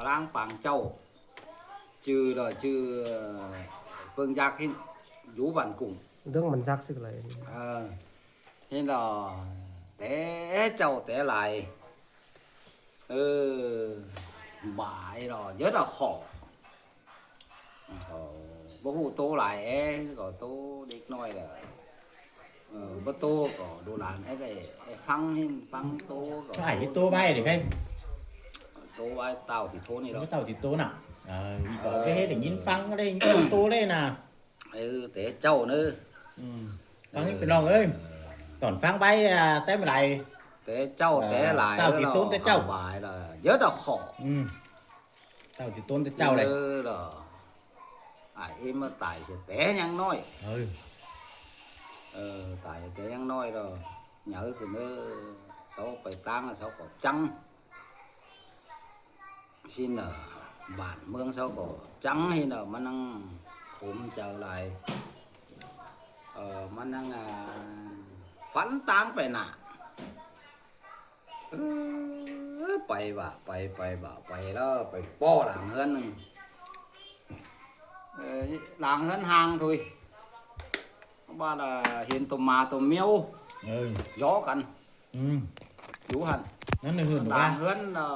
ລາງປາງເຈົ້າ ຈື່ລະຈື່ເບິ່ງຢາກເຫັນຢູ່ບ້ານກຸງ ເລື່ອງມັນຢາກຊິກະໄລ ເອີ ເຫັນລະແຕ່ເຈົ້າແຕ່ຫຼາຍ ເອີ ບາຍລະເຢີດລະຂໍ ເອີ ບໍ່ຮູ້ໂຕຫຼາຍແອ ກໍໂຕເດັກນ້ອຍລະ ເອີ ບໍ່ໂຕກໍດູຫຼານ ໄອ້ໄດ້ຟັງເຫັນຟັງໂຕກໍ ອ້າຍມີໂຕໄວ້ເດ້ ໂຕໄວ້ຕາວທີ່ໂຕນີ້ລະ ຕາວທີ່ໂຕນະ ເອີ ກໍໄດ້ເຮັດໄດ້ຍິນຟັງໄດ້ໂຕເລີຍນະ ເອີ ແຕ່ເຈົ້າເນີ ອືມ ຟັງນີ້ພີ່ນ້ອງເອີຍ ຕອນຟັງໄວ້ ອ່າ ແຕ່ເມື່ອໃດ ແຕ່ເຈົ້າແຕ່ຫຼາຍ ເອີ ຕາວທີ່ໂຕນແຕ່ເຈົ້າ ບາຍລະເຢີດລະຂໍ ອືມ ເຈົ້າຊິຕົ້ນແຕ່ເຈົ້າເລີຍ ເອີ ລະ ອ້າຍເອັມມາຕາຍແຕ່ຍັງນ້ອຍ ເອີ ເອີ ຕາຍແຕ່ຍັງນ້ອຍລະ ໃຫຍ່ຂຶ້ນເອີ ເຂົາໄປຕ່າງເຂົາກໍຈັງ ຊິນະ ບ້ານເມືອງເຂົາກໍຈັງ ຊິນະ ມານັ່ງພູມໃຈຫຼາຍ ເອີ ມານັ່ງ ອ່າ ຝັນຕ່າງໄປໜ້າ ເອີ ໄປວ່າ ໄປ ໄປວ່າ ໄປແລ້ວໄປພໍ້ຫຼັງເຮືອນໜຶ່ງ ເອີ ຫຼັງເຮືອນຫ່າງທຸຍ ວ່າລະເຫັນໂຕໝາໂຕແມວ ເອີ ຢໍກັນ ອືມ ຢູ່ຫັ້ນ ນັ້ນເຮືອນ ຫຼັງເຮືອນ ເອີ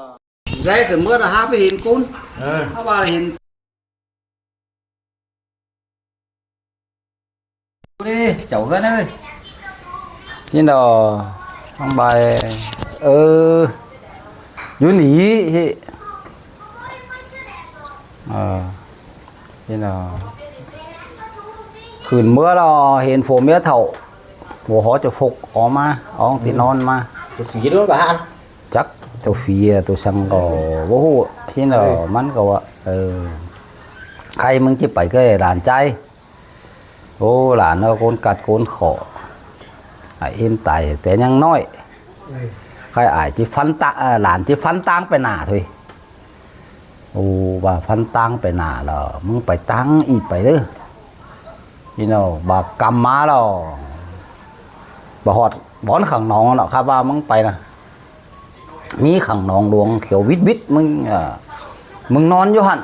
ໄດ້ຂຶ້ນເມືອລະຫາໄປເຫັນກຸນ ເອີ ເຮົາວ່າເຫັນ ນີ້ເຈົ້າເຮືອນເອີຍ ນີ້ດອກ ທາງໃບ ເອີ ຢູ່ນີ້ ເອີ ນີ້ດອກ ຂຶ້ນເມືອລະເຫັນຜົວເມຍເຖົ້າ ບໍ່ຮອດຈະຟົກອອກມາ ອອກຕິນອນມາ ໂຕສີດ້ວຍບາດ ຈັກໂຕຝີໂຕສັງກໍບໍ່ຮູ້ ເຫັນແລ້ວມັນກໍວ່າ ເອີ ໃຄມຶງຊິໄປກໍຫຼານໃຈ ໂອ້ ຫຼານເອີຍ ໂກນກັດໂກນຂໍ ອ້າຍເອັມຕາຍແຕ່ຍັງນ້ອຍ ໃຄອ້າຍຊິຝັນຕະ ເອີ ຫຼານຊິຝັນຕ່າງໄປໜ້າທຸຍ ໂອ້ ວ່າຝັນຕ່າງໄປໜ້າລະ ມຶງໄປຕ່າງອີກໄປເດີ ພີ່ນ້ອງ ບາກຳມາລະ ບໍ່ຮອດບ່ອນຂ້າງນອກລະ ຄັບວ່າມຶງໄປນະ ມີຂ້າງນອກຫຼວງຂຽວວິດໆ ມຶງ ເອີ ມຶງນອນຢູ່ຫັ້ນ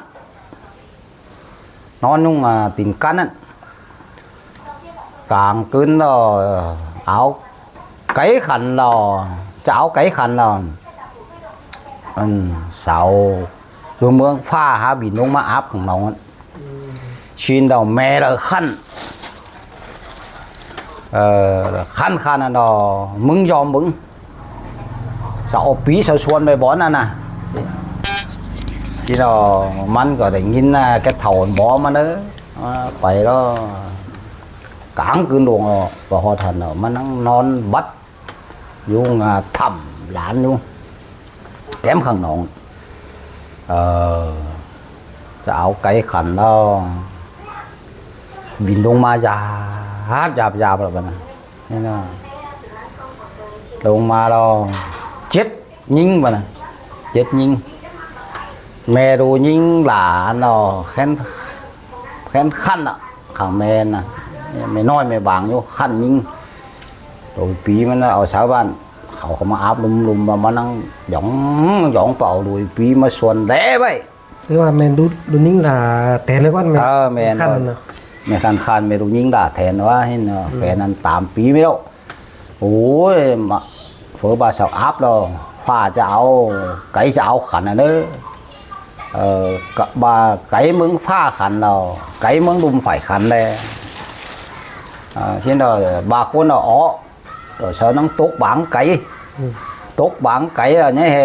ນອນນຸ່ງ ອ່າ ຕີນກັນນັ້ນ ກາງຄືນລະ ເອົາໄກຂັນລະ ຈະເອົາໄກຂັນລະ ອັນສາວຢູ່ເມືອງຟ້າຫາບິນລົງມາອາບຂ້າງນອກນັ້ນ ອືມ ຊິນລະແມ່ລະຂັນ ເອີ ຂັນຂັນນັ້ນດອກ ມຶງຍອມເບິ່ງ ສາວປີສາວຊວນໄປບ່ອນນັ້ນນະ ທີ່ລະ ມັນກໍໄດ້ຍິນນະ ແກເຖົ້າບໍ່ມາເດີ ໄປລະ ກາງຄືນລົງ ບໍ່ຮອດທັນ ມານັ່ງນອນບັດຢູ່ ອ່າ ຖ້ຳຫຼານຢູ່ ແຄມຂ້າງນອກ ເອີ ຈະເອົາໄກຂັນລະ ບິນລົງມາຢາບ ຢາບ ຢາບ ແລ້ວບັດນັ້ນ ນີ້ນະ ລົງມາແລ້ວ ເຈັດຍິງບັດນັ້ນ ເຈັດຍິງ ແມ່ດູຍິງຫຼານເນາະ ແຂນ ແຂນຂັນນະ ຂ້າງແມ່ນະ ແມ່ນ້ອຍແມ່ບາງຢູ່ ຂັນຍິງ ໂຕປີມັນເອົາຊາວບ້ານ ເຂົາ ເຂົາມາອາບລຸມໆ ມາ ມານັ່ງຢອງຢອງ ເອົາໂຕປີມາສວນແຫຼໄວ້ ຄືວ່າແມ່ນດູ ດູຍິງຫຼາແຕນໄວ້ກ່ອນ ແມ່ ເອີ ແມ່ນ ແມ່ຂັນນະ ແມ່ຂັນຂັນ ແມ່ດູຍິງຫຼາແຕນວ່າ ເຫັນເນາະ ອືມ ແຂນນັ້ນຕາມປີໄວ້ແລ້ວ ໂອ້ຍ ມາ ເຟີບາດສາວອາບແລ້ວ ຟ້າຈະເອົາ ໄກຈະເອົາຂັນນະເດີ ເອີ ກະບາໄກເມືອງຟ້າຂັນແລ້ວ ໄກເມືອງດຸມຝ້າຍຂັນແລ ເອີ ເຊັ່ນດອກ ບາຄົນເອົາເອາະ ເອີ ຊາວນັ່ງຕົກບາງໄກ ອືມ ຕົກບາງໄກ ອັນນີ້ໃຫ້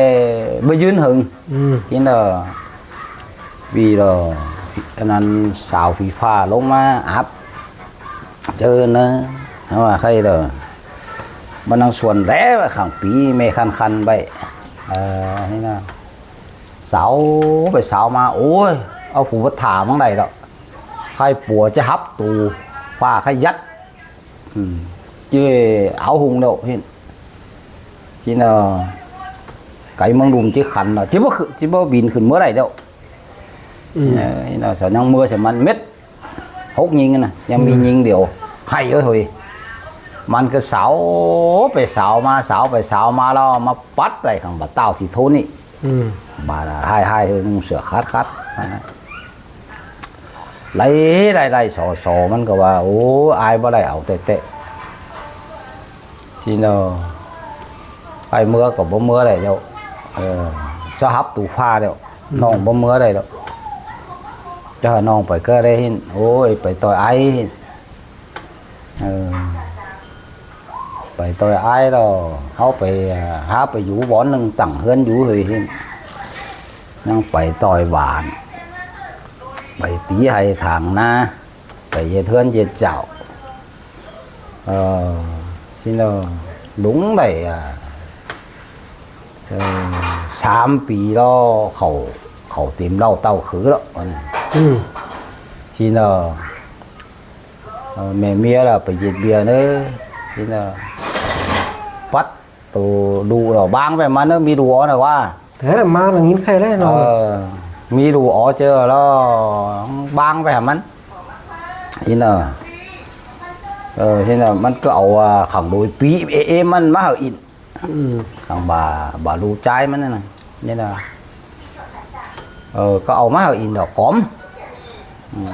ບໍ່ຢືນເຫິງ ອືມ ເຫັນດອກ ວີລະ ອັນນັ້ນ ສາວຝີຟ້າລົງມາອາບ ເຈີນະ ເຮົາວ່າໃຄເດີ ມານັ່ງສວນແຫຼໄວ້ຂ້າງປີ ແມ່ຂັນຂັນໄວ້ ເອີ ນີ້ນະ ສາວໄປສາວມາ ໂອ້ຍ ເອົາຜູ້ບໍ່ຖ້າມັງໄດ້ດອກ ໃຄປົວຈະຫັບຕູ ຟ້າໃຄຢັດ ອືມ ເຈົ້ເອົາຮຸ່ງແລ້ວ ເຫັນ ທີ່ນະ ໄກເມືອງດຸມຈິຂັນນະ ຈິບໍ່ຂຶ້ນ ຈິບໍ່ບິນຂຶ້ນເມືອໄດ້ແລ້ວ ອືມ ເອີ ເນາະ ສາວຍັງເມືອໃສ່ມັນເມັດ ຫົກຍິງນະ ຍັງມີ ອືມ ຍິງດຽວ ໃຫ້ເອີຍ ມັນກໍສາວໄປສາວມາ ສາວໄປສາວມາ ແລ້ວມາປັດໄດ້ຂ້າງບາດຕາວທີ່ໂທນີ້ ອືມ ບາດຫາຍໆ ນຸ່ງເສື້ອຂາດໆ ນັ້ນນະ ໄລ່ໆໆ ສໍໆ ມັນກໍວ່າ ໂອ້ ອາຍບໍ່ໄດ້ເອົາແທ້ໆ ພີ່ນ້ອງ ໄປເມືອກໍບໍ່ເມືອໄດ້ແລ້ວ ເອີ ສະຫັບຕູຟ້າແລ້ວ ອືມ ນ້ອງບໍ່ເມືອໄດ້ແລ້ວ ຈະໃຫ້ນ້ອງໄປກໍໄດ້ ໂອ້ຍ ໄປຕໍ່ອາຍ ເອີ ໄປຕໍ່ອາຍແລ້ວ ເຮົາໄປຫາໄປຢູ່ບ່ອນໜຶ່ງ ຕັ້ງເຮືອນຢູ່ເຮີ້ຍ ຍັງໄປຕໍ່ບ້ານ ໄປຕີໄຮ່ຖາງນາ ໄປເຮັດເຮືອນເຮັດເຈົ້າ ເອີ ພີ່ນ້ອງ ລຸງໄດ້ ເອີ ສາມປີແລ້ວ ເຂົ້າ ເຂົ້າເຕັມເລົ້າເຕົ້າຄືແລ້ວ ອືມ ພີ່ນ້ອງ ເອີ ແມ່ເມຍລະໄປເຮັດເບຍເດີ ເຫັນລະ ປັດໂຕດຸລະ ບາງໄປມາເດີ ມີດຸອໍນະວ່າ ແທ້ລະ ມາລະຍິນໄຄແລ້ວເນາະ ເອີ ມີດຸອໍເຈີລະ ບາງໄປຫາມັນ ເຫັນລະ ເອີ ເຫັນລະ ມັນກໍເອົາ ອາ ຂັງໂດຍປີ ເອ ເອ ມັນມາໃຫ້ອີກ ອືມ ທາງບ່າ ບ່າລູກຊາຍມັນນັ້ນນະ ນີ້ນະ ເອີ ກໍເອົາມາໃຫ້ອີກດອກກອມ ອືມ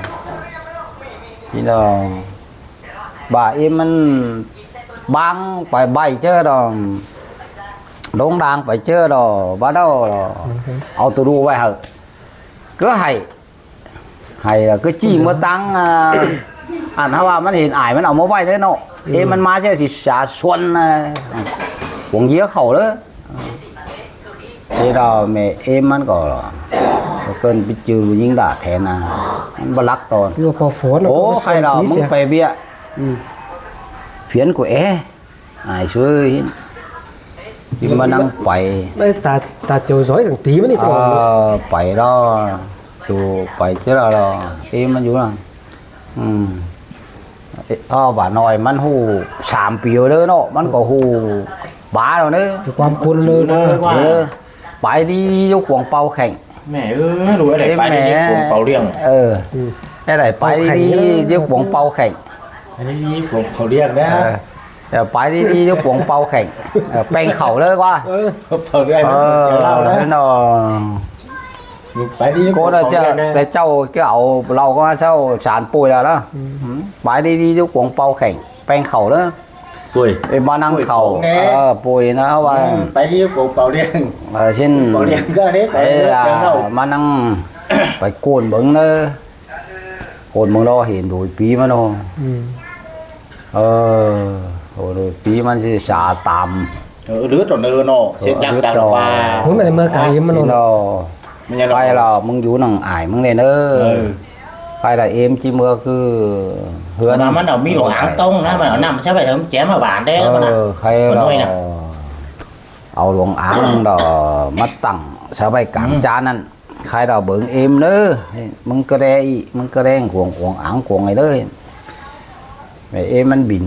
ພີ່ນ້ອງ ບ່າເອ ມັນບາງໄປໃບເຈີດອກ ດົງດາງໄປເຈີດອກ ບ່າເດົາ ອືມ ເອົາໂຕດູໄວ້ໃຫ້ ກໍໃຫ້ ໃຫ້ລະກໍຈີ້ເມືອຕັງ ອ່າ ອັນ ຖ້າວ່າມັນເຫັນອາຍ ມັນເອົາມາໄວ້ເດີເນາະ ອືມ ເອ ມັນມາເຈົ້າຊິສາຊວນນະ ຫວງເຢຍເຂົ້າເດີ ເອ ດາວແມ່ເອ ມັນກໍເກີນໄປຈື່ຍິງດາແທນນະ ມັນບໍ່ລັກຕອນ ຄືວ່າພໍຝົນ ໂອ້ ໃຄລະ ມຶງໄປເບຍ ອືມ ຝຽນກູແອ ອາຍຊ່ວຍ ທີ່ມານັ່ງໄປ ໄດ້ຕາ ຕາໂຈຊ້ອຍຕັ້ງຕີມານີ້ຕະຫຼອດ ເອີ ໄປລະ ໂຕໄປເທື່ອລະ ເອ ມັນຢູ່ນະ ອືມ ເອ ອ້າວ ບາດນ້ອຍມັນຮູ້ສາມປີແລ້ວເນາະ ມັນກໍຮູ້ບາແລ້ວເດີ ຄວາມຄົນເລີຍນະ ເອີ ໄປດີຢູ່ກວງເປົາແຂ່ງ ແມ່ເອີຍ ຮູ້ໄດ້ໄປດີຢູ່ກວງເປົາລ້ຽງ ເອີ ອືມ ໄດ້ໄປດີຢູ່ກວງເປົາແຂ່ງ ໄປດີໆ ຢູ່ກວງເປົາລ້ຽງນະ ເອີ ເອີ ໄປດີໆ ຢູ່ກວງເປົາແຂ່ງ ເອີ ແປ້ງເຂົ້າເລີຍວ່າ ເອີ ເປົາລ້ຽງ ເອີ ເຈົ້າເລົ່ານະ ເນາະ ໄປດີຢູ່ກວງເປົາລ້ຽງນະ ແຕ່ເຈົ້າກໍເອົາເຫຼົ້າກໍມາເຊົ້າສານໂປ້ຍແລ້ວນະ ອືມ ອືມ ໄປດີໆ ຢູ່ກວງເປົາແຂ່ງ ແປ້ງເຂົ້າເລີຍ ໂອ້ຍ ເອີ ມານັ່ງເຂົ້າ ໂອ້ຍ ເອີ ໂປ້ຍນະວ່າ ອືມ ໄປດີຢູ່ກວງເປົາລ້ຽງ ເອີ ເຊັ່ນ ເປົາລ້ຽງກໍໄດ້ໄປ ເອີ ເຈົ້າເລົ່າ ມານັ່ງ ໄປໂກນເບິ່ງເດີ ໂອນເມືອງລໍເຫັນໂດຍປີມາເນາະ ອືມ ເອີ ໂອນໂດຍປີມັນຊິສາຕາມ ເອີ ເລືອດຕໍ່ເນີເນາະ ເອີ ເສຍຈັກ ເລືອດຕໍ່ ຈັກວ່າ ໂອ້ຍ ມັນເມືອໄກມາເນາະ ໄປລະ ມຶງຢູ່ນຳອ້າຍມຶງແດ່ເນີ ເອີ ໄປລະ ເອມຈິເມືອຄືເຮືອນ ມັນເອົາມີຫຼວງອາງຕົງນະ ມັນເອົານ້ຳໃສ່ໄວ້ເຖິງແຈມມາຫວານແດ່ ເອີ ມັນນະ ໃຄລະ ເອົາຫຼວງອາງດອກ ມາຕັ້ງໃສ່ໄວ້ກາງຈານນັ້ນ ໃຄລະເບິ່ງເອມເນີ ມຶງກະແລອີກ ມຶງກະແລຫວງອວງອາງກວງໄອ້ເດີ ແມ່ເອມມັນບິນ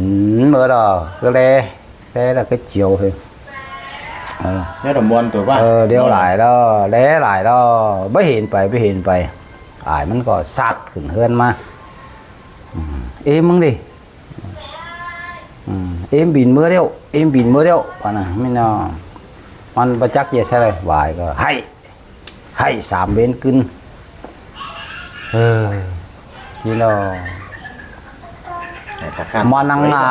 ເມີດອກ ກະແລ ແລລະກະຈຽວເຮີ ເອີ ແລ້ວດອກມ່ວນຕົວວ່າ ເອີ ດຽວຫຼາຍແລ້ວ ແລຫຼາຍແລ້ວ ບໍ່ເຫັນໄປ ບໍ່ເຫັນໄປ ອ້າຍມັນກໍຊັກຂຶ້ນເຮືອນມາ ອືມ ເອມມຶງເດ ອືມ ເອມບິນເມືອແລ້ວ ເອມບິນເມືອແລ້ວ ວ່ານະ ແມ່ນເນາະ ມັນບໍ່ຈັກເຮັດໃສ່ ຫວາຍກໍໄຫ້ ໄຫ້ສາມເວັນກຶນ ເອີ ພີ່ນ້ອງ ມານັ່ງ ອາ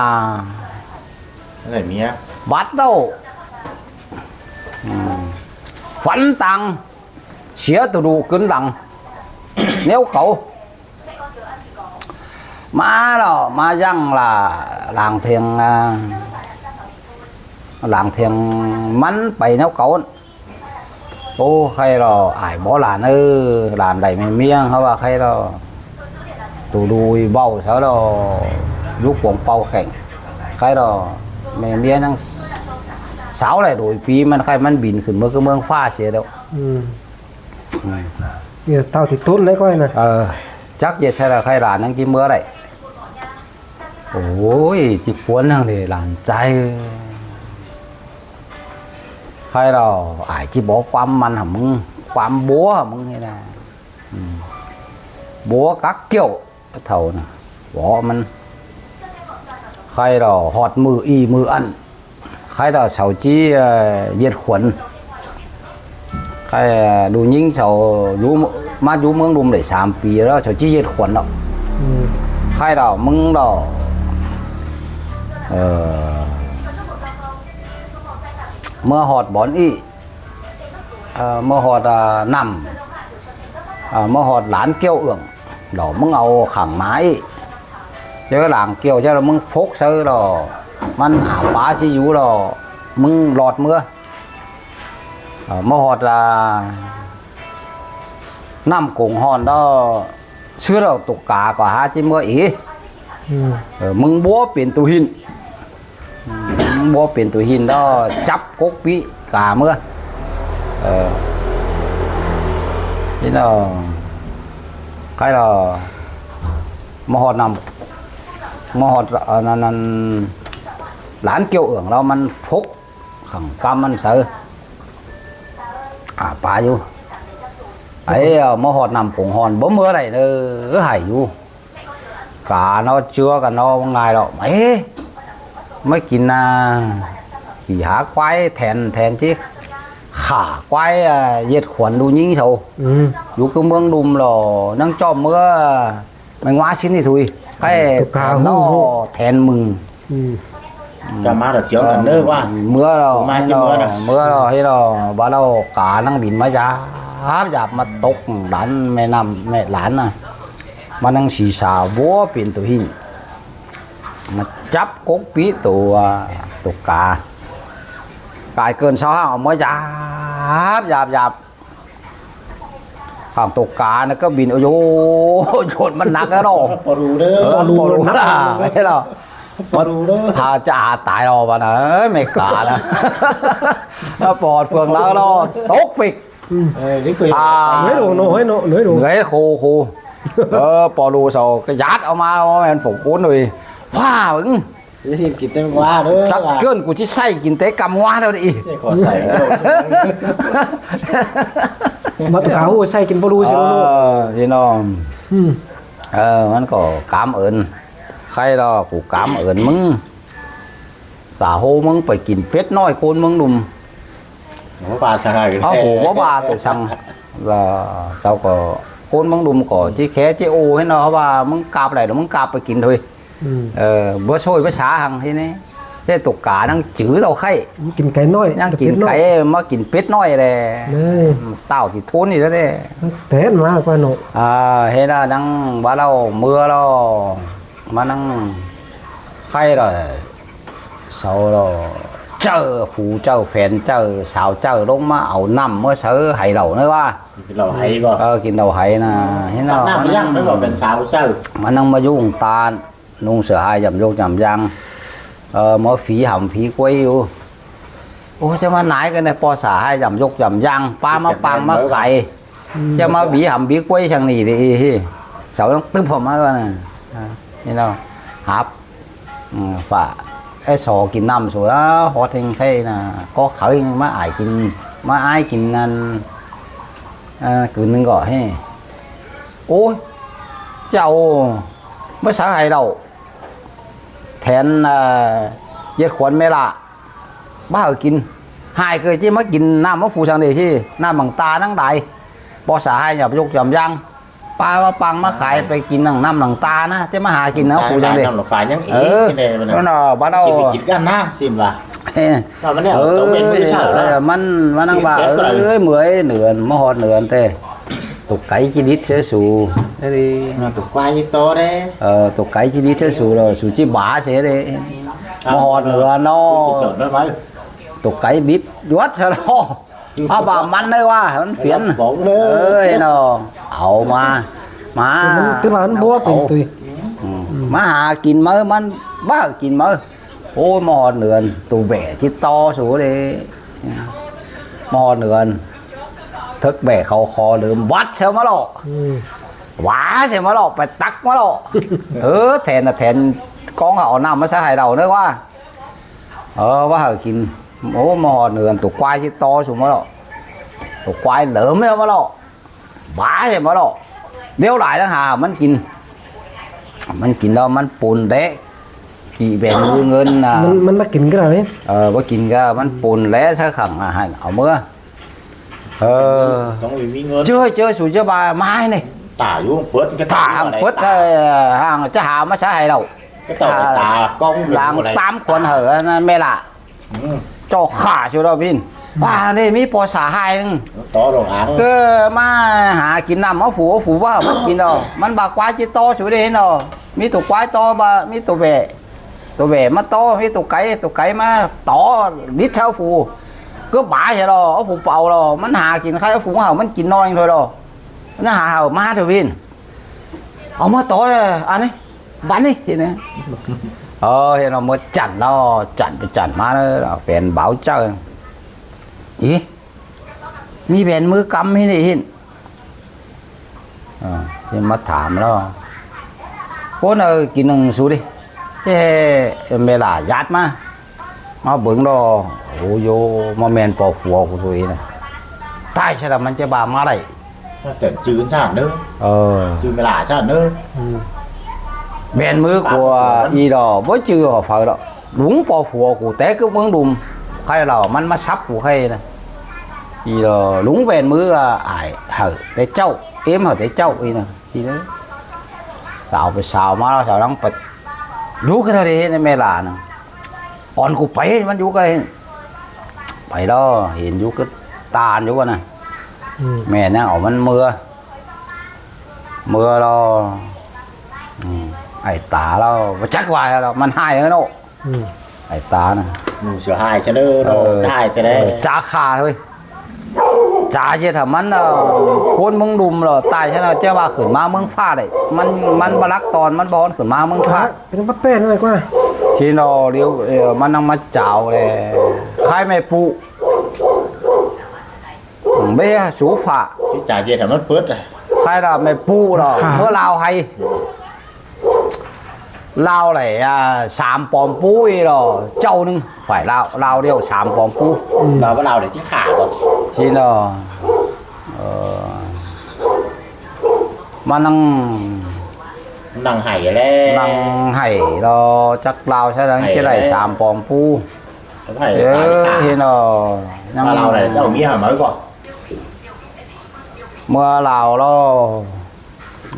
ໄດ້ເມຍ ບັດເດ້າ ອືມ ຝັນຕັງ ເສຍໂຕດຸຂຶ້ນຫຼັງ ແນວເກົ່າ ມາແລ້ວ ມາຍັງລະ ຫຼາງທຽງ ອາ ຫຼາງທຽງ ມັນໄປແນວເກົ່າ ໂອ້ ໃຄລະ ອາຍບໍ່ຫຼານເອີຍ ຫຼານໄດ້ແມ່ມຽງ ເຮົາວ່າໃຄລະ ໂຕດຸເບົາຊະລະ ຢູ່ກວງເປົາແຂ່ງ ໃຄລະ ແມ່ມຽງຍັງສາວໄດ້ໂດຍປີ ມັນໃຄມັນບິນຂຶ້ນເມືອຄືເມືອຟ້າເສຍແລ້ວ ອືມ ອືມ ນີ້ເຕົ້າຕິດຕຸນໄດ້ຂ້ອຍນະ ເອີ ຈັກເຮັດໃສ່ລະ ໃຄຫຼານຍັງກິນເມືອໄດ້ ໂອ້ຍ ຈິປວນຫຍັງເດ ຫຼານຊາຍເອີຍ ໃຄລະ ອ້າຍຈິບອກຄວາມມັນຫາມຶງ ຄວາມບົວຫາມຶງນີ້ນະ ອືມ ບົວກັກກ້ຽວ ເຖົ້ານະ ເວາະມັນ ໃຄລະ ຮອດມື້ອີ່ມື້ອັນ ໃຄລະ ເຊົາຈີ ເອີ ຢຽດຂວັນ ໃຄ່ລູກຍິງເຂົາຢູ່ ມາຢູ່ເມືອງດຸມໄດ້ສາມປີແລ້ວ ເຂົາຊິເຮັດຂວັນດອກ. ອືມ ໃຄ່ລາວ ມຶງລາວ ເອີ ເມື່ອຮອດບ່ອນອີ່ ເອີ ເມື່ອຮອດ ອ່າ ນ້ຳ ເອີ ເມື່ອຮອດລານກ່ຽວເອື້ອງ ລາວມຶງເອົາຂ້າງໜ້າອີ່ ເຈີລານກ່ຽວ ເຈີລາວມຶງຟົກໃສ່ລາວ ມັນຫາປາຊິຢູ່ລາວ ມຶງລອດເມືອ ເອີ ມາຮອດລະ ນ້ຳກົງຮ້ອນແລ້ວ ເຊື່ອລາວ ຕົກກາກໍຫາຈິເມືອເອ. ອືມ ເອີ ມຶງບົວເປັນໂຕຫີນ ອືມ ບົວເປັນໂຕຫີນແລ້ວ ຈັບກົກປີກາເມືອ. ເອີ ພີ່ນ້ອງ ໃຄ່ລະ ມາຮອດນ້ຳ ມາຮອດ ອັນນັ້ນ ອັນ ລານກ່ຽວເອື້ອງແລ້ວ ມັນຟົກ ຂັງກຳມັນໃສ່ ອາ ປາຢູ່. ໄອ້ ເອົາມາຮອດນ້ຳກົງຮ້ອນ ບໍ່ເມືອໃດເດີ ໄຫ້ຢູ່ ກາເນາະ ເຈື່ອກັນເນາະ ວ່າງ່າຍດອກ. ເອ ມາກິນນາ ຂີ້ຫາຄວາຍແທນ ແທນທີ່ຂ້າຄວາຍ ອາ ເຮັດຂວັນລູກຍິງເຂົາ. ອືມ ຢູ່ຄືເມືອງດຸມລະ ນາງຈອມເມືອ ແມງວາຊິນນີ້ທຸຍ ໃຫ້ ຕົກກາ ແທນເນາະ ຮູ້ ແທນມຶງ. ອືມ ກະມາດຽວກັນເດີວ່າ ເມືອລະ ມາຈິເມືອນະ ເມືອລະ ເຮັດລະ ບາດລາວການາງບິນມາຢາບ ຢາບມາຕົກດັນແມ່ນ້ຳແມ່ລານນະ ມານັ່ງສີສາບົວເປັນໂຕຫີນ ມາຈັບກົກປີໂຕ ຕົກກາ ກາຍເກີນຊາວຫ້າ ເອົາມາຢາບ ຢາບ ຢາບ ຂ້າງຕົກການະກໍບິນ ໂອ້ໂຫ ໂຍນມັນໜັກແລ້ວເນາະ ປະດູເດີ ເອີ ປະດູ ປະດູໜັກ ເອີ ປະດູເດີ ຖ້າຈະອາຕາຍແລ້ວບັດນະ ເອີຍ ແມ່ການະ ປອດເຟືອງລາວເນາະ ຕົກປີກ ອືມ ເອີ ນີ້ຄື ອ່າ ເໜືອຍໂດງເນາະ ເໜືອຍໂດງ ເໜືອຍໂຄ ໂຄ ເອີ ປະດູເຊົາກໍຢັດເອົາມາ ວ່າແມ່ນຝົງກຸນເລີຍ ຟ້າເບິ່ງ ຊິກິນແຕ່ແມງວາເດີ ຈັກເກີນ ກູຊິໃສ່ກິນແຕ່ກຳງວາແລ້ວນີ້ ຊິຂໍໃສ່ ມາຕຸກາ ໂອ້ ໃສ່ກິນບໍ່ຮູ້ຊິ ເອີ ພີ່ນ້ອງ ອືມ ເອີ ມັນກໍກຳເອີ້ນ ໃຄ່ລະ ກູກຳເອີ້ນມຶງ ສາໂຫ ມຶງໄປກິນເປັດນ້ອຍໂຄນເມືອງດຸມ ບໍ່ວ່າຊະ ເອົາ ໂຫ ບໍ່ວ່າໂຕສັງ ລະເຈົ້າກໍ ໂຄນເມືອງດຸມກໍຈິແຄຈິໂອໃຫ້ເນາະ ເພາະວ່າມຶງກາບໄດ້ ມຶງກາບໄປກິນເລີຍ. ອືມ ເອີ ບໍ່ຊ່ວຍພາສາຫັ້ງທີ່ນີ້ ເຮັດຕົກການາງຈື່ເຕົ້າໄຂ່ ກິນໄກ່ນ້ອຍ ຍັງກິນໄກ່ ມາກິນເປັດນ້ອຍແຫຼະ ເອີ ຕ້າວຊິທົນນີ້ແຫຼະເດ້ ແຕ່ນມາກວ່າເນາະ ອ່າ ເຮັດນາງວ່າລາວເມືອລາວ ມານັ່ງໄຂ່ລະ ເຊົາລະ ເຈີ ຟູເຈີ ແຟນເຈີ ສາວເຈີ ລົງມາເອົານ້ຳມາໃສ່ໄຫເຫຼົ້ານະວ່າ ກິນເຫຼົ້າໄຫບໍ່ ເອີ ກິນເຫຼົ້າໄຫນະ ເຫັນເນາະ ມານັ່ງ ເປັນສາວເຈີ ມານັ່ງມາຢູ່ຕານ ນຸ່ງເສື້ອຫາຍຢຳຍົກຢຳຢາງ ເອີ ມາຝີຫຳຜີກວຍຢູ່ ໂອ້ ຈະມາໜາຍກັນແດ່ ພໍສາຫາຍຢຳຍົກຢຳຢາງ ປາມາປັງມາຂາຍ ອືມ ຈະມາບີຫຳບີກວຍຈັ່ງນີ້ເດ້ ເຊົາຕ້ອງຕຶບເຂົ້າມາວ່ານະ ນີ້ເນາະ ຫາບ ອືມ ຝາກໄອ້ສໍກິນນ້ຳສູລະ ຮອດແຮງໄຂ່ນະ ກໍເຂົາມາອາຍກິນ ມາອາຍກິນນັ້ນ ເອີ ກືນໜຶ່ງກໍເຮ ໂອ້ຍ ເຈົ້າ ມາສາໃຫ້ເຫຼົ້າ ແທນ ເອີ ເຢັດຂວັນແມ່ລະ ບໍ່ໃຫ້ກິນ ຫາຍເກີຍ ຊິມາກິນນ້ຳມາຟູສັງເດ ຊິນ້ຳບັງຕານັງຫຼາຍ ບໍ່ສາຫາຍ ຢ່າໄປຍົກຢ່ອມຢ່າງ ປາມາປັງມາຂາຍ ໄປກິນນ້ຳ ນ້ຳຫຼັງຕານະ ຈະມາຫາກິນນ້ຳຟູສັງເດ ນ້ຳຫຼາຍຍັງອີກ ເອີ ນັ້ນນະ ບາດເອົາ ກິນກັນນະ ຊິມວ່າ ເອີ ມັນວ່າ ເອີ ມັນວ່ານັ່ງວ່າ ເອີຍ ເມື່ອຍເໜືອນ ມາຮອດເໜືອນເຕ ຕົກໄກຈິລິດເສຍສູ ເອີ ຕົກໄກຈິລິດເສຍສູ ເອີ ຕົກໄກຈິລິດເສຍສູ ແລ້ວສູຈິບາເສຍເດ ມາຮອດເໜືອນເນາະ ຕົກໄກດິດຍວດຊະເນາະ ເອົາບາມັນເດີວ່າ ມັນຝຽນ ເອີຍເນາະ ເອົາມາ ມາ ຄືວ່າມັນບົວເປັນຕຸຍ ມາຫາກິນເໝີ ມັນບ້າກິນເໝີ ໂອ້ຍ ມາຮອດເໜືອນ ໂຕແບຕິດຕໍ່ສູເດ ມາຮອດເໜືອນ ເຖິກແບເຂົາຄໍເດີມ ວັດເຊວມາເລາະ ອືມ ຫວາເຊວມາເລາະ ໄປຕັກມາເລາະ ເອີ ແທນນະ ແທນກອງເອົານ້ຳມາໃສ່ໃຫ້ເຮົາເດີວ່າ ເອີ ວ່າໃຫ້ກິນ ໂອ້ ມາຮອດເໜືອນ ໂຕຄວາຍຊິຕໍ່ສູມາເລາະ ໂຕຄວາຍເດີມເຊວມາເລາະ ຫວາເຊວມາເລາະ ເລວຫຼາຍຕ່າງຫາກ ມັນກິນ ມັນກິນແລ້ວມັນປົນເດ ຂີ້ແບງມືເງິນນະ ມັນ ມັນມາກິນກໍໄດ້ ເອີ ບໍ່ກິນກໍມັນປົນແຫຼະ ຊະຂັງອາຫານ ເອົາເມືອ ເອີ ຕ້ອງມີເງິນ ເຈີ ເຈີ ສູຈະບາມາໃຫ້ນີ້ ຕາຢູ່ເປີດ ຕາເປີດ ເອີ ຫ່າງຈະຫາມາໃຊ້ໃຫ້ລາວ ກໍຕ້ອງຕາກ້ອງ ຫຼາງຕາມຄວນເຫີ ອັນນັ້ນແມ່ລະ ອືມ ເຈົ້າຂ້າຊິດອກພິນ ອືມ ວ່ານີ້ມີພໍ່ສາຫາຍໜຶ່ງ ຕໍ່ລົງອ່າງ ເອີ ມາຫາກິນນ້ຳເອົາຟູເອົາຟູວ່າມັນກິນດອກ ມັນບາກກວາຍຈິຕໍ່ສູໄດ້ເຫັນດອກ ມີໂຕກວາຍຕໍ່ ບາ ມີໂຕແວ ໂຕແວມາຕໍ່ ມີໂຕໄກ່ ໂຕໄກ່ມາຕໍ່ລິດເອົາຟູ ກໍບາໃຫ້ລອ ເອົາຜູເປົ່າລອ ມັນຫາກິນໄຂ່ ເອົາຝູງເຮົາ ມັນກິນນ້ອຍເທົ່າລອ ມັນຫາເຮົາມາເທື່ອວິນ ເອົາມາຕໍ່ ອັນນີ້ ບັດນີ້ ເຫັນນະ ເອີ ເຫັນເອົາໝົດຈັນລອ ຈັນໄປຈັນມາເລີຍ ແຟນບ່າວເຈົ້າ ອີ ມີແຫວນມືກຳໃຫ້ໄດ້ເຫັນ ເອີ ຊິມາຖາມລາວ ໂອ້ ເອີ ກິນໜຶ່ງສູຕິ ເອີ ເວລາຍາດມາ ມາເບິ່ງດອກ ໂອ້ໂຍ ມາແມ່ນພໍ່ຜົວກູໂຕເອງນະ ຕາຍຊະລະ ມັນຈະບາມາໄດ້ ແຕ່ຈື່ຊາດເດີ ເອີ ຈື່ເວລາຊາດເດີ ອືມ ແມ່ນມືກວ່າອີດອກ ບໍ່ຈື່ເອົາເຝີດອກ ລຸງພໍ່ຜົວກູແຕ່ກຶບເມືອງດຸມ ໃຄລາວ ມັນມາສັບກູໃຄນະ ອີດອກ ລຸງແວ່ນມື ອາ ອ້າຍ ເຮົາແຕ່ເຈົ້າ ເອມເຮົາແຕ່ເຈົ້າ ອີນະ ອີເດີ ສາວໄປສາວມາ ສາວຫຼັງໄປ ຢູ່ຄືເທົ່າໃດເຫັນແມ່ຫຼ້ານະ ອອນກູໄປ ມັນຢູ່ໃກ້ ໄປລອ ເຫັນຢູ່ຄືຕານຢູ່ຫັ້ນນະ ອືມ ແມ່ນຫຍັງເອົາມັນເມືອ ເມືອລາວ ອືມ ໄອ້ຕາລາວ ບໍ່ຈັກວ່າລາວ ມັນຮ້າຍເນາະ ອືມ ໄອ້ຕານະ ໜູເສືອຮ້າຍຊະເດີ ເອີ ຮ້າຍແທ້ ເອີ ຈາຂ້າເຮີ້ຍ ຈາເຮັດໃຫ້ມັນ ເອີ ຄົນເມືອງດຸມລາວຕາຍຊະເນາະ ຈະວ່າຂຶ້ນມາເມືອງຟ້າໄດ້ ມັນ ມັນບໍ່ລັກຕອນ ມັນບໍ່ຮອນຂຶ້ນມາເມືອງຟ້າ ເປັນມາແປ້ນໜ້ອຍກວ່າ ທີ່ນອລຽວ ເອີ ມັນນຳມາຈາວແລ ຄ້າຍແມ່ປູ ເບໂຊຟາ ທີ່ຈາເຮັດໃຫ້ມັນເປີດ ໃຜລະແມ່ປູລະ ເມື່ອລາວໃຫ້ ລາວໄຫຼ ອາ ສາມປອມປູອີລະ ເຈົ້າໜຶ່ງ ຝ່າຍລາວ ລາວດຽວສາມປອມປູ ອືມ ລາວວ່າລາວໄດ້ທີ່ຂາບໍ່ ທີ່ນອ ເອີ ມານັ່ງ ນັ່ງໄຫ້ແລ້ວ ນັ່ງໄຫ້ລະ ຈັກລາວຊະໄດ້ສາມປອມປູ ເອີ ເຫັນບໍ່ ຍັງລາວໄດ້ເຈົ້າເມຍມາບໍ່ ເມື່ອລາວລະ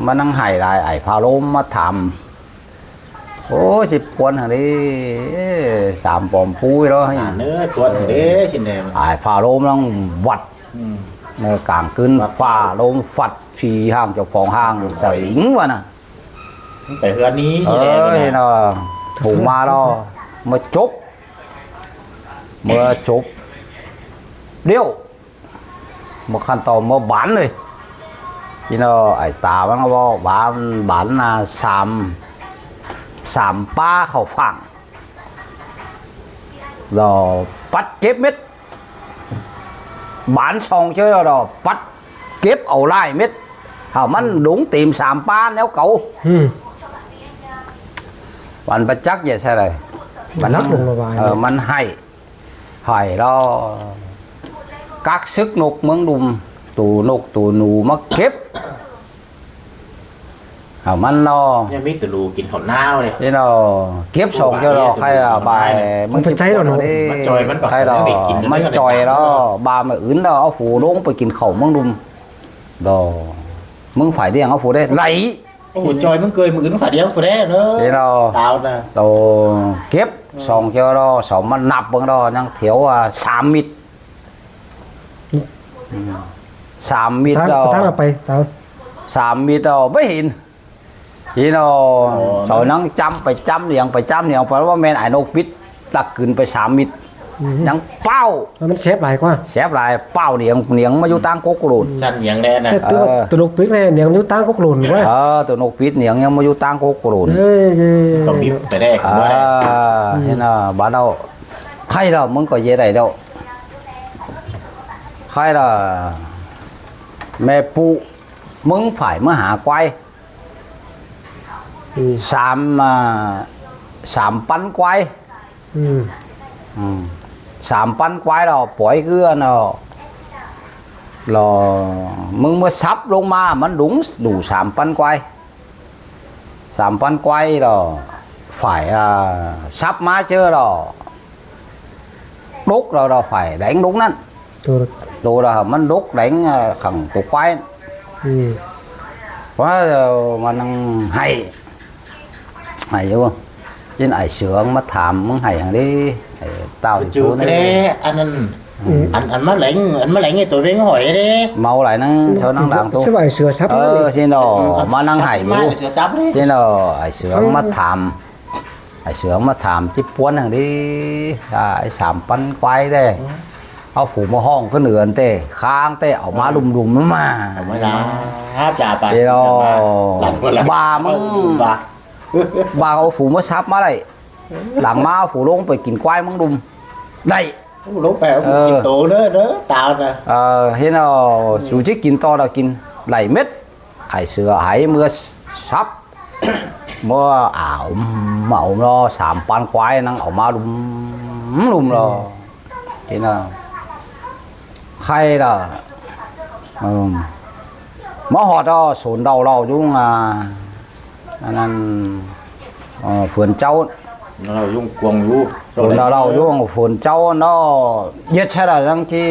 ມານັ່ງໄຫ້ຫຼາຍ ອ້າຍພາລົມມາຖາມ ໂອ້ ຊິປວນຫັ້ນເດ້ ສາມປອມປູລະ ເອີ ປວນຫັ້ນເດ້ ຊິແນມ ອ້າຍພາລົມນັ່ງວັດ ອືມ ເມື່ອກາງຄືນຟ້າລົມຟັດ ສີ່ຫ້າງເຈົ້າຂອງຫ້າງສະຫວິງວ່ານະ ໄປເຮືອນນີ້ ເອີ ຊິແນມ ເນາະ ປູມາລະ ເມື່ອຈົບ ເມື່ອຈົບ ດຽວ ເມື່ອຂັ້ນຕອນເມື່ອບານເລີຍ ພີ່ນ້ອງ ໄອ້ຕາມັນກໍເວົ້າບານ ບານນະ ສາມ ສາມປາເຂົ້າຟາງ ລາວປັດເກັບເມັດ ບານສອງເທື່ອລາວປັດເກັບເອົາຫຼາຍເມັດ ເອົາມັນລົງເຕັມສາມປາແນວເກົ່າ ອືມ ມັນປະຈັກຢ່າໃສ່ເລີຍ ມັນ ເອີ ມັນໃຫ້ ໃຫ້ລາວກັກເສິກນົກເມືອງດຸມ ໂຕນົກໂຕໜູມາເກັບ ເອົາມັນລາວ ຍັງມີໂຕໜູກິນເຂົ້າໜາວເດ້ ເນາະ ເກັບສອງເທື່ອລາວ ໃຫ້ລາວບາຍ ມັນໄປໃຊ້ລາວເນາະ ມັນຈ່ອຍ ມັນກໍໃຫ້ລາວ ມັນຈ່ອຍລາວ ບາຍມື້ອື່ນລາວເອົາຜູ້ລົງໄປກິນເຂົ້າເມືອງດຸມ ດອກ ມຶງຝ່າຍດຽງເອົາຜູ້ໄດ້ໄຫຼ ໂອ້ ຈ່ອຍມຶງເກີຍ ມື້ອື່ນຝາດຽວຜູ້ແດ່ເດີ ເດລາວ ຕາວນະ ໂຕເກັບ ອືມ ສອງເທື່ອລາວ ສອງມານັບເບິ່ງລາວ ຍັງແຖວວ່າສາມມິດ ອືມ ສາມມິດລາວ ຕາວ ຕາວໄປ ຕາວ ສາມມິດລາວ ບໍ່ເຫັນ ເຫັນລາວ ໂອ້ ເຂົານັ່ງຈ້ຳໄປຈ້ຳຫຼຽງ ໄປຈ້ຳຫຼຽງ ເພາະວ່າແມ່ນອ້າຍນົກປິດ ຕັກຄືນໄປສາມມິດ ອືມ ຍັງປ້າວ ມັນແສບຫຼາຍກວ່າ ແສບຫຼາຍ ປ້າວໜຽງ ໜຽງມາຢູ່ຕາງກົກໂກໂລນ ອືມ ຊັ້ນໜຽງແດ່ນະ ແຕ່ຕົວ ເອີ ຕົວນົກປິດແດ່ໜຽງຢູ່ຕາງກົກໂກໂລນກວ່າ ເອີ ຕົວນົກປິດໜຽງຍັງມາຢູ່ຕາງກົກໂກໂລນ ເອີ ກໍບິບໄປແດ່ ເອີ ບໍ່ໄດ້ ອືມ ເຫັນລະ ບາດເຮົາ ໃຄລະ ມຶງກໍເຮັດໄດ້ແລ້ວ ໃຄລະ ແມ່ປູ ມຶງຝ້າຍມາຫາຄວາຍ ອືມ ສາມ ອ່າ ສາມປັນຄວາຍ ອືມ ອືມ ສາມປັນຄວາຍລະປ່ອຍເກືອນລະ ລະ ມຶງມາສັບລົງມາ ມັນດຸງດູສາມປັນຄວາຍ ສາມປັນຄວາຍລະ ຝ້າຍ ອ່າ ສັບມາເຈີລະ ຕົກລະ ລະ ຝ້າຍແດງດົງນັ້ນ ໂຕລະ ໂຕລະມັນດົກແດງ ອາ ຂ້າງໂຕຄວາຍ ອືມ ວ່າມັນໄຫ້ ໄຫ້ຢູ່ ຍິນອ້າຍເສືອມາຖາມ ມຶງໄຫ້ຫຍັງເດ ໄອ້ເຕົ້າຢູ່ນີ້ ອັນນັ້ນ ອືມ ອັນ ອັນມາແຫຼງ ອັນມາແຫຼງໃນໂຕເວັງຫອຍເດ ເມົາຫຼາຍນະ ເຊົານັ່ງດາງໂຕ ສະບາຍເສືອສັບ ເອີ ຊີ້ເນາະ ມານັ່ງໄຫ້ຢູ່ ເສືອສັບເດ ຊີ້ເນາະ ອ້າຍເສືອມາຖາມ ອືມ ອ້າຍເສືອມາຖາມຈິບປວນຫຍັງເດ ອ້າຍສາມປັນຄວາຍເດ້ ອືມ ເອົາຝູງມາຫ້ອງຂຶ້ນເຮືອນເຕ ຄ້າງເຕ ເອົາມາ ເອີ ລຸມໆມາ ເອົາມາລາບລາບໄປ ເດ ເອົາມາລາບ ບາມຶງ ບາ ບາເອົາຝູງມາສັບມາໄດ້ ຫຼັງມາເອົາຝູງລົງໄປກິນຄວາຍເມືອງດຸມ ໄດ້ ໂອ້ ລົງໄປເອົາ ເອີ ກິນໂຕເດີ ເດີ ຕານະ ເອີ ເຫັນເອົາ ອືມ ສູຊິກິນຕໍ່ລະກິນ ໄດ້ເມັດ ອ້າຍເສືອໄຫເມືອສັບ ເມືອອາວ ເອົາເນາະ ສາມປານຄວາຍ ນັ່ງເອົາມາລຸມ ລຸມເນາະ ອືມ ເຫັນເນາະ ໄຄລະ ເອີ ມາຮອດເນາະ ສວນດາວເຫຼົ່າຢູ່ ອ່າ ອັນນັ້ນ ເອີ ເຟືອນເຈົ້າ ເຮົາຍຸງກວງຢູ່ ໂຕນດາວເລົ່າຢູ່ເຟືອນເຈົ້າເນາະ ເຮັດໃຊ້ລະ ຍັງທີ່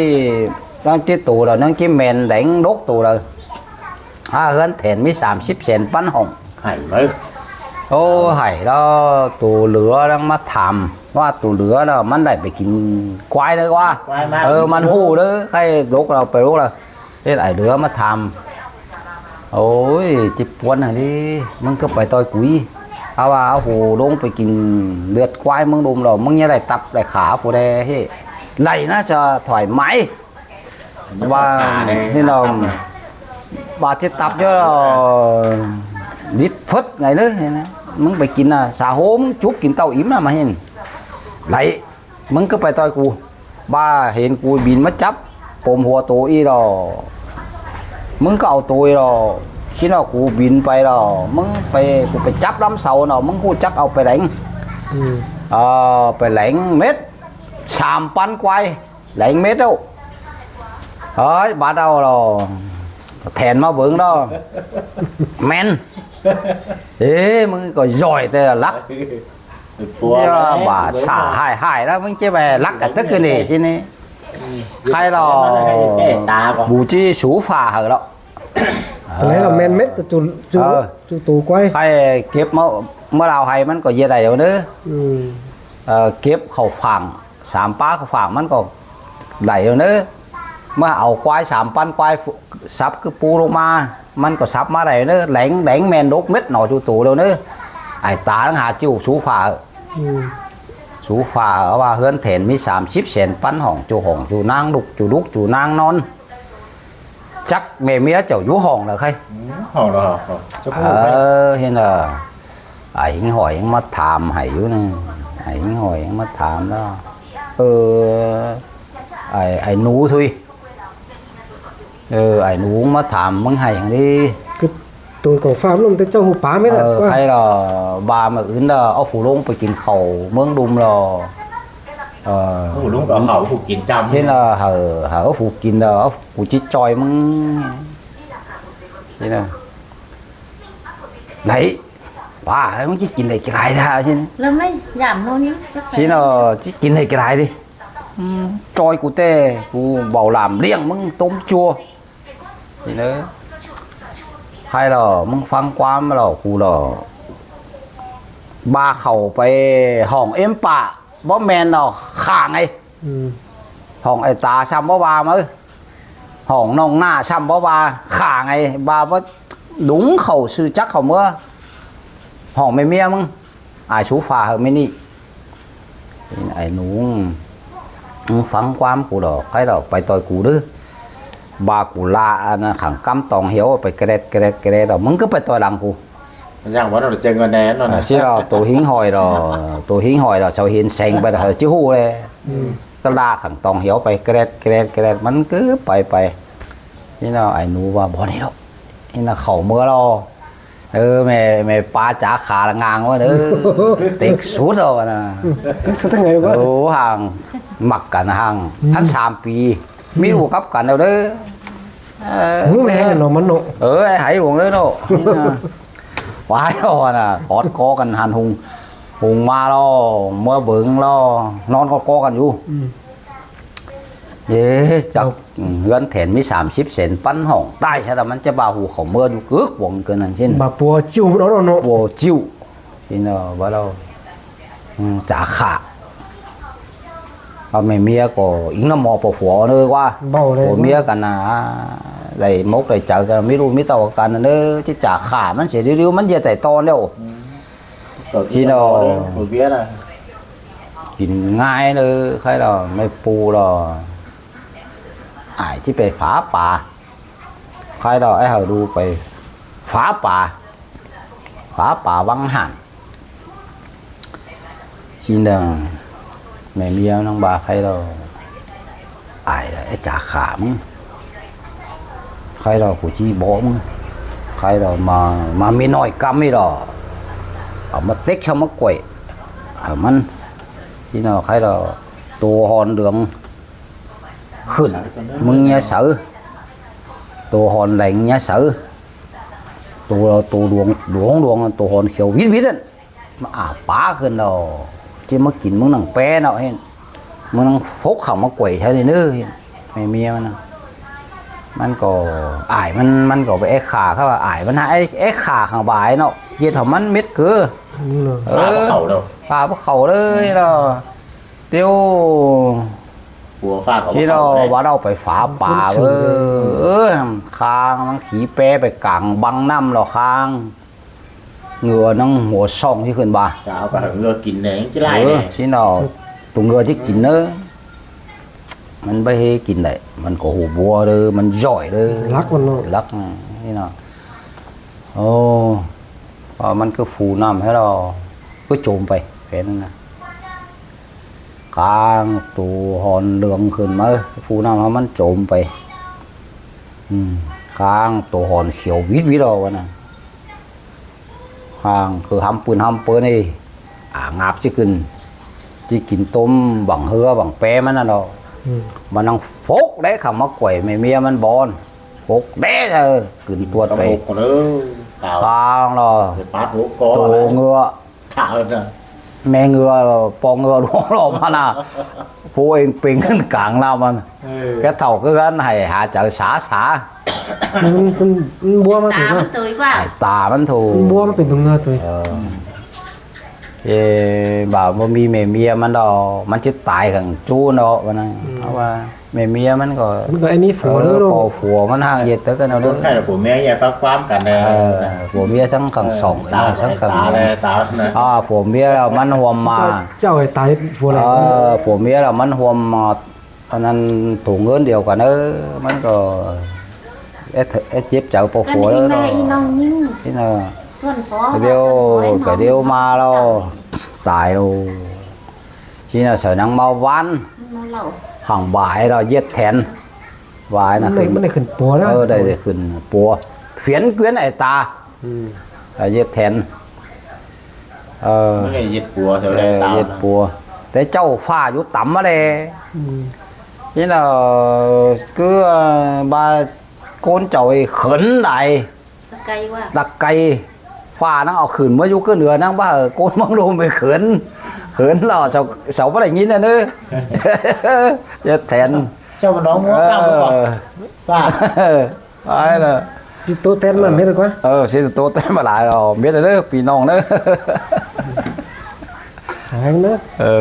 ຍັງທີ່ໂຕລະ ຍັງທີ່ແມ່ນແດງດົກໂຕລະ ອາ ເຮືອນແຖນມີສາມສິບແສນປັນຫ້ອງ ໃຫ້ເລີຍ ໂອ້ ໃຫ້ລະ ໂຕເຫຼືອຍັງມາຖາມວ່າໂຕເຫຼືອລະ ມັນໄດ້ໄປກິນຄວາຍເລີຍວ່າ ຄວາຍມາ ເອີ ມັນຮູ້ເລີຍ ໃຄດົກລະ ໄປດົກລະ ເຮັດໄອ້ເຫຼືອມາຖາມ ໂອ້ຍ ຈິບປວນຫັ້ນເດ ມຶງຄືໄປຕ່ອຍກຸຍ ເອົາວ່າເອົາຫູລົງໄປກິນເລືອດຄວາຍເມືອງດົມແລ້ວ ມຶງຍັງໄດ້ຕັບໄດ້ຂາຜູ້ໃດເຮັດໄລ່ນະ ຈະຖອຍໄໝ ວ່ານີ້ເນາະ ບາດທີ່ຕັບເດີ ດິບຟຶດໄງເລີຍ ມຶງໄປກິນນະ ສາໂຫ ມຶງຈຸບກິນເຕົ້າອີ່ມນະ ມາເຫັນໄລ່ ມຶງຄືໄປຕ່ອຍກູ ບາເຫັນກູບິນມາຈັບປົມຫົວໂຕອີ່ດອກ ມຶງກໍເອົາໂຕອີ່ດອກ ຄິດວ່າກູບິນໄປດອກ ມຶງໄປ ກູໄປຈັບລຳເສົາເນາະ ມຶງຮູ້ຈັກເອົາໄປແຫຼງ ອືມ ເອີ ໄປແຫຼງເມັດ ສາມປານຄວາຍ ແຫຼງເມັດເອົາ ເອີຍ ບາດເອົາດອກ ແຖນມາເບິ່ງດອກ ແມ່ນ ເອີ ມຶງກໍຍ່ອຍແຕ່ລະຫຼັກ ເອີ ບາດສາຫາຍໆ ລະມຶງຈະໄປລັກກັນຕຶກນີ້ ທີນີ້ ໃຄລະ ບູຈີສູຝາເຮີລະ ອັນໃດລະແມ່ນເມັດ ຈູ ຈູ ເອີ ຈູໂຕກວາຍ ໃຄເກັບມາ ເມື່ອລາວໃຫ້ມັນກໍເຢັດໄດ້ເດີ ອືມ ເອີ ເກັບເຂົ້າຟາງ ສາມປາເຂົ້າຟາງ ມັນກໍໄດ້ເດີ ເມື່ອເອົາຄວາຍສາມປັນຄວາຍ ສັບຄືປູລົງມາ ມັນກໍສັບມາໄດ້ເດີ ແຫຼງ ແຫຼງແມ່ນດົກເມັດໜໍ ຈູໂຕແລ້ວເດີ ໄອ້ຕາທັງຫາຈິ້ວສູຝາ ອືມ ສູຝາເອົາວ່າເຮືອນແຖນມີສາມສິບແສນປັນຫ້ອງ ຈູຫ້ອງຈູນາງ ລຸກຈູລຸກຈູນາງນອນ ຈັກແມ່ເມຍເຈົ້າຢູ່ຫ້ອງລະໃຄ ອືມ ຫ້ອງລະ ເອີ ເຫັນລະ ອ້າຍຫິງຫອຍຍັງມາຖາມໃຫ້ຢູ່ນະ ອ້າຍຫິງຫອຍຍັງມາຖາມລະ ເອີ ອ້າຍ ອ້າຍໜູທຸຍ ເອີ ອ້າຍໜູມາຖາມ ມຶງໃຫ້ຫຍັງດີ ຄືໂຕກອງຟ້າລົມ ແຕ່ເຈົ້າຫູປາແມ່ນລະ ເອີ ໃຄລະ ບາມື້ອື່ນລະ ເອົາຜູ້ລົງໄປກິນເຂົ້າເມືອງດຸມລະ ເອີ ຜູ້ລົງກໍເອົາເຂົ້າຜູ້ກິນຈຳ ເຫັນລະ ເອີ ເອົາຜູ້ກິນລະ ເອົາ ກູຈິຈ່ອຍມຶງ ຊີ້ນະ ໄດ້ ປ້າ ເອີ ມຶງຊິກິນໄດ້ກິນຫຼາຍແທ້ຊີ້ນະ ລະໄມ່ຢາມໂນນີ້ ຊີ້ນະ ຊິກິນໄດ້ກິນຫຼາຍຕິ ອືມ ຈ່ອຍກູແຕ່ ກູເບົາຫຼາມລ້ຽງມຶງ ຕົ້ມຈົວ ຊີ້ນະ ໃຜລະ ມຶງຟັງຄວາມລະ ກູລະ ບາເຂົ້າໄປຫ້ອງເອັມປາ ບໍ່ແມ່ນດອກ ຂ້າງໄອ້ ອືມ ຫ້ອງໄອ້ຕາຊ້ຳບໍ່ວ່າມາ ຫ້ອງນ້ອງໜ້າຊ້ຳບໍ່ວ່າ ຂ້າງໄອ້ ບາບໍ່ດຸງເຂົ້າຊື່ຈັກເຂົ້າເມືອ ຫ້ອງແມ່ເມຍມຶງ ອາຍຊູຝາເຮີແມ່ນີ້ ໄອ້ໜູ ມຶງຟັງຄວາມກູດອກ ໃຜດອກ ໄປຕ່ອຍກູເດີ ບາກູລາ ອັນນັ້ນ ຂັງກຳຕອງຫຽວ ໄປກະແດດ ກະແດດ ກະແດດ ມຶງກໍໄປຕ່ອຍຫຼັງກູ ຢ່າງວ່າເນາະ ເຈີເງິນແດ່ເນາະ ອາ ຊິລາວໂຕຫິງຫອຍດອກ ໂຕຫິງຫອຍດອກ ເຈົ້າເຫັນແສງໄປດອກ ເຮົາຊິຮູ້ແຫຼະ ອືມ ກໍລາກຂັງຕອງຫຽວໄປກະແດດ ກະແດດ ກະແດດ ມັນກໍໄປ ໄປ ນີ້ນະ ໄອ້ໜູວ່າ ບໍ່ນີ້ດອກ ນີ້ນະ ເຂົ້າເມືອລາວ ເອີ ແມ່ ແມ່ປາຈາຂາລະງາງວ່າເດີ ເຕັກສຸດເອົານະ ສຸດທາງໃດວະ ໂອ້ ຫ່າງ ມັກກັນຫ່າງ ອືມ ທັນສາມປີ ມີລູກກັບກັນແລ້ວເດີ ເອີ ຮູ້ແມ່ນເນາະ ມັນເນາະ ເອີ ໄອ້ໄຫຫຼວງເດີເນາະ ວາຍເອົານະ ກອດຄໍກັນຫັນຫຸງ ຫຸງມາລາວ ເມືອເບິ່ງລາວ ນອນກອດຄໍກັນຢູ່ ອືມ ເອີ ຈັກເຮືອນແຖນມີສາມສິບເຊັນ ປັນຫ້ອງຕາຍຊະລະ ມັນຈະບາຫູເຂົ້າເມືອຢູ່ກຶກວົງເກີນນັ້ນຊິ ບາປົວຈິ້ວມັນເອົາເນາະ ປົວຈິ້ວ ຊິເນາະ ວ່າລາວ ອືມ ຈາຂ້າ ວ່າແມ່ເມຍກໍອີງນຳໝໍ້ປະຜົວເດີວ່າ ເວົ້າເລີຍ ຜົວເມຍກັນນະ ໄດ້ມົກໄດ້ໃຈກັນ ມີລູກມີເຕົ້າກັນເດີ ຈະຈາຂ້າມັນເສຍເລັວໆ ມັນຢ່າໄຕ່ຕອນແລ້ວ ອືມ ຊິເນາະ ຜົວເມຍນະ ກິນງ່າຍເລີຍ ໃຄລະ ແມ່ປູລະ ອ້າຍຊິໄປຫາປາ ໃຄລະ ອ້າຍເຮົາດູໄປຫາປາ ຫາປາວັງຫານ ຊິເນາະ ແມ່ເມຍນາງບາ ໃຄລະ ອ້າຍລະ ໄອ້ຈາຂ້າມຶງ ໃຄລະ ກູຊິບອກມຶງ ໃຄລະ ມາ ມາເມຍນ້ອຍກຳນີ້ລະ ເອົາມາເຕັກຊະມາກ້ວຍ ເອົາມັນ ຊິເນາະ ໃຄລະ ໂຕຮ່ອນເຫຼືອງ ຂຶ້ນ ມຶງຢ່າໃສ ໂຕຮ່ອນແດງຢ່າໃສ ໂຕ ໂຕດວງ ດວງ ດວງ ໂຕຮ່ອນຂຽວວິດໆນັ້ນ ມາອ້າປາກຂຶ້ນແລ້ວ ຊິມາກິນມຶງໜັງແປເນາະ ເຫັນ ມຶງໜັງຟົກເຂົ້າມາກ້ວຍໃສ່ເດີ ແມ່ເມຍມັນນະ ມັນກໍ ອ້າຍມັນ ມັນກໍໄປແອກຂ້າ ເຂົາວ່າອ້າຍມັນຫາແອກຂ້າຂ້າງບາຍເນາະ ເຮັດໃຫ້ມັນເມັດເກີ ອືມ ເອີ ປາບໍ່ເຂົ້າເລີຍ ປາບໍ່ເຂົ້າເລີຍເນາະ ດຽວ ຜົວຝາກເອົາ ທີ່ເຮົາ ເຂົ້າໄດ້ ວ່າເຮົາໄປຝາປ່າ ມັນຂຶ້ນສູງ ເອີ ເອີ ຂ້າງມັນຂີ່ແປໄປກາງບັງນ້ຳລະ ຂ້າງເຫື່ອນັງຫົວຊ່ອງທີ່ຂຶ້ນມາ ຈະເອົາໄປໃຫ້ເຫື່ອກິນແດ່ ຊິຫຼາຍ ເອີ ແດ່ ຊິເນາະ ຕົວເຫື່ອທີ່ກິນເດີ ມັນບໍ່ໃຫ້ກິນໄດ້ ມັນກໍຫູບົວເດີ ມັນຍ່ອຍເດີ ລັກມັນເນາະ ລັກນີ້ເນາະ ໂອ້ ວ່າມັນຄືຟູນ້ຳໃຫ້ລາວ ຄືຈົມໄປ ແຄ່ນັ້ນນະ. ກາງໂຕຮ່ອນເຫຼືອງຂຶ້ນມາ ຜູ້ນຳໃຫ້ມັນຈົມໄປ ອືມ ກາງໂຕຮ່ອນຂຽວວິດໆ ອອກວ່ານັ້ນ ກາງຄືຫຳປືນຫຳເປີນນີ້ ອາງາບຊິຂຶ້ນ ຊິກິນຕົ້ມບັງເຮືອບັງແປມັນນັ້ນດອກ ອືມ ມັນນັ່ງຟົກໄດ້ຄຳມາກ້ວຍແມ່ເມຍມັນບອນ ຟົກແດ່ ເອີ ຂຶ້ນຕວດໄປ ກາງລະ ໂຕເຫື່ອ ຂາວນະ ແມ່ເຫື່ອ ປອງເຫື່ອຫຼວງຫຼອມຫັ້ນນະ ໂຟເອງເປັງຂຶ້ນກາງນ້ຳມັນ ເອີ ແກເຖົ້າຄືກັນ ໃຫ້ຫາເຈົ້າສາສາ ມັນ ມັນ ມັນບົວມາ ຕາ ໂຕ ມັນໂຕອີກວ່າ ຕາມັນໂຕ ມັນບົວມາເປັນຕົວເຫື່ອໂຕ ເອີ ເອີ ບາດບໍ່ມີແມ່ເມຍມັນດອກ ມັນຊິຕາຍຂ້າງຈູ້ເນາະ ວ່ານັ້ນ ອືມ ເພາະວ່າ ແມ່ເມຍມັນກໍ ມັນກໍໄອ້ມີຜົວ ເອີ ເດີເນາະ ພໍຜົວມັນຫ່າງເຮັດແຕ່ກັນເອົາເດີ ຄົນໄທກັບຜົວເມຍຢ່າຟັງຄວາມກັນແດ່ ເອີ ຜົວເມຍທັງຂ້າງສອງ ເອີ ທັງຂ້າງ ຕາແດ່ ຕາແດ່ ອ່າ ຜົວເມຍລະມັນຮ່ວມມາ ເຈົ້າ ເຈົ້າໃຫ້ຕາຍຜົວແລ້ວ ເອີ ຜົວເມຍລະມັນຮ່ວມມາ ອັນນັ້ນ ໂຕເງິນດຽວກັນ ເອີ ມັນກໍ ເອັດ ເອັດເຈັບໃຈພໍຜົວເດີເນາະ ອີນ້ອງຍິງ ນີ້ນະ ສ່ວນພໍ່ ດຽວ ກໍດຽວມາແລ້ວ ຕາຍໂລ ຊິນະ ໃສ່ນາງມາວານ ມາເລົ່າ ຂ້າງບາຍລະຢຽດແທນ ວາຍນະ ມັນໄດ້ ຂຶ້ນ ມັນໄດ້ຂຶ້ນປົວນະ ເອີ ໄດ້ ໄດ້ຂຶ້ນປົວ ຟຽນກວຽນໄອ້ຕາ ອືມ ຢຽດແທນ ເອີ ມັນໄດ້ຢຽດປົວ ເອີ ຕາ ຢຽດປົວ ແຕ່ເຈົ້າຟ້າຢູ່ຕ່ຳມາແລ ອືມ ນີ້ນະ ຄືບາໂກນເຈົ້າເຂີນຫຼາຍ ຕະໄກວ່າ ຕະໄກ ຟ້ານາງເອົາຂຶ້ນມາຢູ່ຂຶ້ນເຮືອນາງ ບາໂກນເມືອງໂດມໄປເຂີນ ເຂີນລະ ເຈົ້າ ເຈົ້າບໍ່ໄດ້ຍິນນະເດີ ຢຽດແທນ ເຈົ້າມານ້ອງງົວກຳບໍ່ ເອີ ວ່າ ຕາຍລະ ຊິໂຕແທນມາເມັດກວ່າ ເອີ ຊິໂຕແທນມາຫຼາຍເອົາເມັດເດີ ພີ່ນ້ອງເດີ ແຮງເດີ ເອີ